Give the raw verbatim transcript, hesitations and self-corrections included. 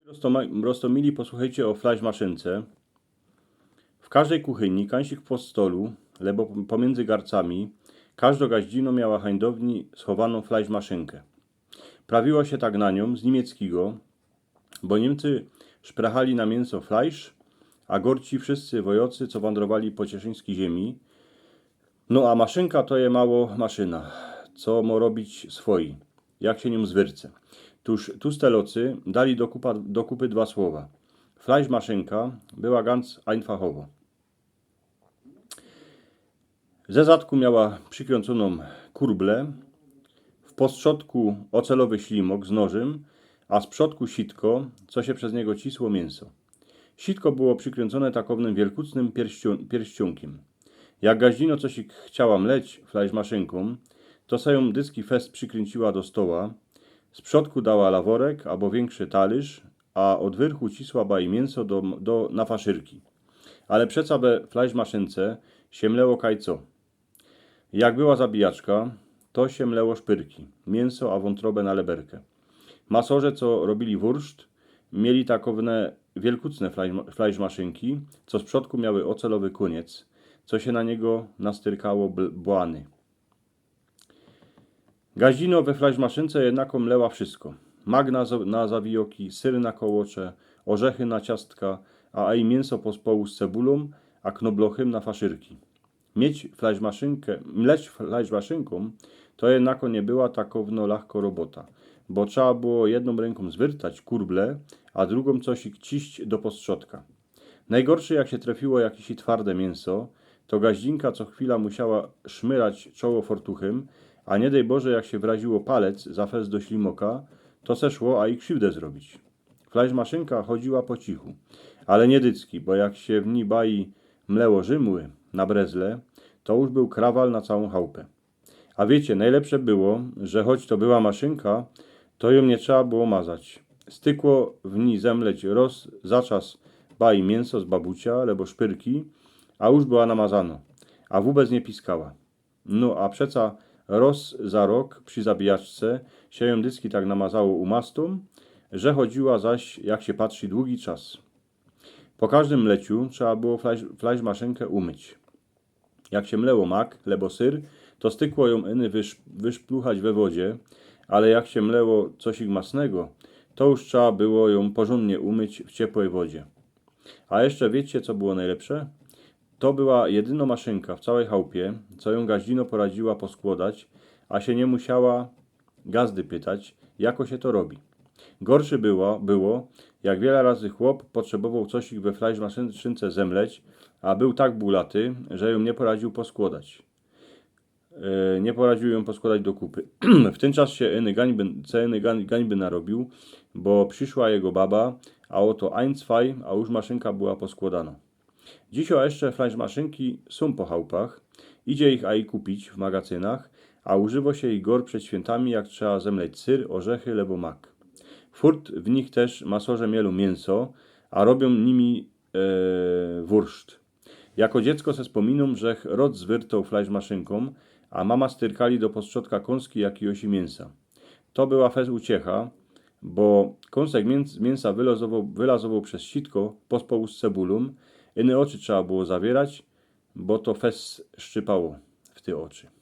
Prosto, prosto mili, posłuchejcie ô flajszmaszynce. W kożdej kuchyni, kańsik w podstolu, lebo pomiyndzy garcami, kożdo gaździno miała hańdowni schowanõ flajszmaszynkã. Prawiło sie tak na niã z niymieckigo, bo Niymcy szprechali na miynso Fleisch, a gorci wszyscy wojocy, co wandrowali po cieszyńskij ziymi. No a maszynka to je mało maszyna, co mo robić swoi, jak sie nią zwyrce. Tōż tu stelocy dali do, kupa, do kupy dwa słowa. Flajszmaszynka była ganz ajnfachowo. Ze zadku miała przikrōncōnõ kurblã, w postrzodku ocelowy ślimok z nożym, a z przodku sitko, co sie bez niego cisło miynso. Sitko było przikrōncōne takownym wielkucnym pierściō-, pierściōnkym. Jak gaździno cosik chciała mleć flajszmaszynkōm, to se jōm dycki fest przikrōnciła do stoła, z przodku dała laworek abo wiynkszi talyrz, a ôd wyrchu cisła baji miynso do, do, na faszyrki. Ale przeca we flajszmaszynce sie mleło kaj co. Jak była zabijaczka, to sie mleło szpyrki, miynso a wōntrobã na leberkã. Masorze, co robiyli wurszt, mieli takowne wielkucne flajsz-, flajszmaszynki, co z przodku miały ocelowy kōniec, co sie na niego nastyrkało bl-, błany. Gaździno we flajszmaszynce jednako mleła wszysko. Mak na, na zawijoki, syr na kołocze, ôrzechy na ciastka, a aj miynso pospołu z cebulōm a knoblochym na faszyrki. Mieć flajszmaszynkã, mleć flajszmaszynkōm to jednako niy była takowno lachko robota, bo trzeba było jednōm rynkōm zwyrtać kurble, a drugōm cosik ciść do postrzodka. Nojgorszy, jak sie trefiło jakiś twarde miynso, to gaździnka co chwila musiała szmyrać czoło fortuchym, a niy dej Boże, jak sie wraziło palec za fest do ślimoka, to se szło aj krziwdã zrobić. Flajszmaszynka chodziła po cichu, ale niy dycki, bo jak sie w nij baji mleło rzymły na brezle, to już bōł krawal na cołkōm chałpã. A wiycie, nojlepsze było, że choć to była maszynka, to jōm niy trzeba było mazać. Stykło w nij zemleć roz za czas baji miynso z babucia, lebo szpyrki, a już była namazano, a wōbec niy piskała. No a przeca roz za rok przi zabijaczce sie jōm dycki tak namazało umastōm, że chodziła zaś, jak sie patrzi, dugi czas. Po kożdym mleciu trzeba było flajsz-, flajszmaszynkã umyć. Jak sie mleło mak lebo syr, to stykło jōm yny wysz-, wyszpluchać we wodzie, ale jak sie mleło cosik masnego, to już trzeba było jōm porzōndnie umyć w ciepłej wodzie. A jeszcze wiycie, co było nojlepsze? To była jedynŏ maszynka w cołkōm chałpie, co jōm gaździno poradziyła poskłodać, a sie niy musiała gazdy pytać, jako sie to robi. Gorszy było, było, jak wiela razy chłop potrzebowoł cosik we flajszmaszynce zemleć, a bōł tak bulaty, że jōm niy poradziōł poskłodać. E, niy poradziōł jōm poskłodać do kupy. W tyn czas sie yny gańby, co yny gań-, gańby narobiōł, bo prziszła jego baba, a ôto ein, zwei, a już maszynka była poskłodanŏ. Dzisiŏ jeszcze flajszmaszynki sōm po chałpach, idzie ich aj kupić w magacynach, a używŏ sie ich gŏr przed świyntami, jak trzeba zemleć syr, ôrzechy lebo mak. Furt w nich tyż masorze mielōm miynso, a robiōm nimi, e, wurszt. Jako dziecko se spominōm, żech rŏz zwyrtoł flajszmaszynkōm, a mama styrkali do postrzodka kōnski jakijoś miynsa. To była fest uciecha, bo kōnsek miyn-, miynsa wylazowoł, wylazowoł bez sitko pospołu z cebulōm, yny ôczy trzeba było zawierać, bo to fest szczypało w te ôczy.